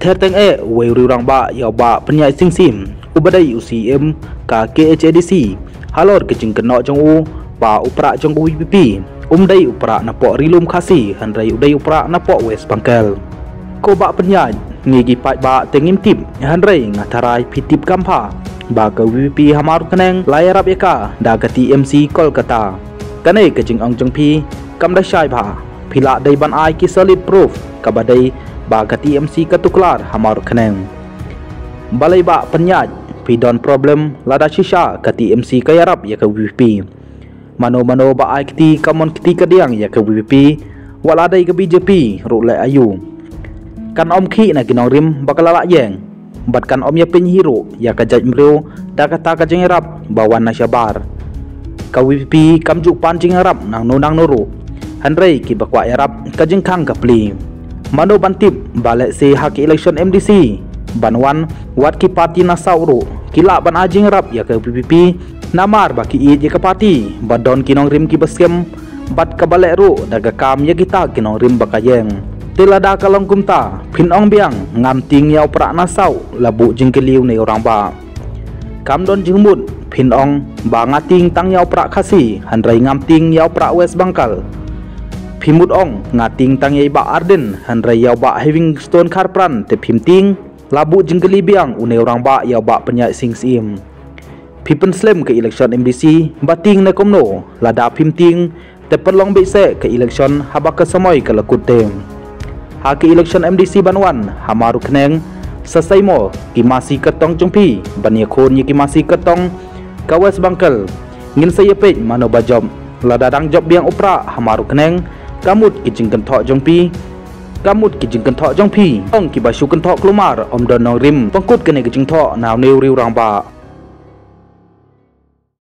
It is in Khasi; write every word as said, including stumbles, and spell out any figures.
Kyrteng eh uwei u rangbah ïa u Bah Pynïaid Sing Syiem, uba dei u C M ka K H A D C, halor ka jingkynnoh jong u ba u prah jong ka V P P um dei u prah napoh Ri Lum Khasi, hynrei u dei u prah napoh West Bengal. Ko Bah Pynïaid, ngi ki paidbah te ngim tip, hynrei nga tharai phi tip kham bha ba ka V P P ha Mawryngkneng la ïarap ïa ka da ka T M C Kolkata. Kane ka jingong jong phi kam da shai bha. Phi lah dei ban ai ki solid proof kaba dei ba ka T M C ka tuklar ha Mawryngkneng. Balei Bah Pynïaid, phi don problem lada shisha ka T M C ka ïarap ïa ka V P P? Mano mano ba ai kti ka mon kti ka diang ïa ka V P P, wat la dei ka B J P ruh leh aïu. Kan ym khih na ki nongrim ba ka la lah ïeng, bad kan ym ïa pynhih ruh ïa ka jaitbynriew da kata ka jingïarap ba wan na shabar. Ka V P P kam ju pan jingïarap nangno nangno ruh, hynrei kiba kwah ïarap ka jingkhang ka pli. Mano ban tip ba lehse ha ka election M D C ban wan, wat ki party na South ruh ki lah ban ai jingïarap ïa ka V P P, namar ba ki ïeit ïa ka party, ba don ki nongrim kiba skhem, bad kaba leh ruh da ka kam ïa kita ki nongrim ba ka ïeng. Te lada ka long kumta, phin ong biang ngam tieng ïa u prah na South, la buh jingkylli une u rangbah. Kam don jingmut, phin ong ba nga tieng tang ïa u prah Khasi, hynrei ngam tieng ïa u prah West Bengal. Phi mut ong nga tieng tang ïa i Bah Ardent, hynrei ïa u Bah Heavingstone Kharpran te phim tieng? La buh jingkylli biang une u rangbah ïa u Bah Pynïaid Sing Syiem. Phi pynslem ka election M D C ba tieng ne kumno? Lada phim tieng, te pynlong beit seh ka election haba ka samoi ka la kut te. Ha ka election M D C ban wan ha Mawryngkneng, sa sei mo ki masi kyrtong jong phi ban ïakhun ïa ki masi kyrtong ka West Bengal. Ngin sa ïa peit mano ba jop. Lada dang jop biang u prah ha Mawryngkneng, ka mut ki jingkynthoh jong phi, ka mut ki jingkynthoh jong phi, ong kiba shu kynthoh kulmar, ym don nongrim. Pynkut kane ka jingthoh na une u rangbah.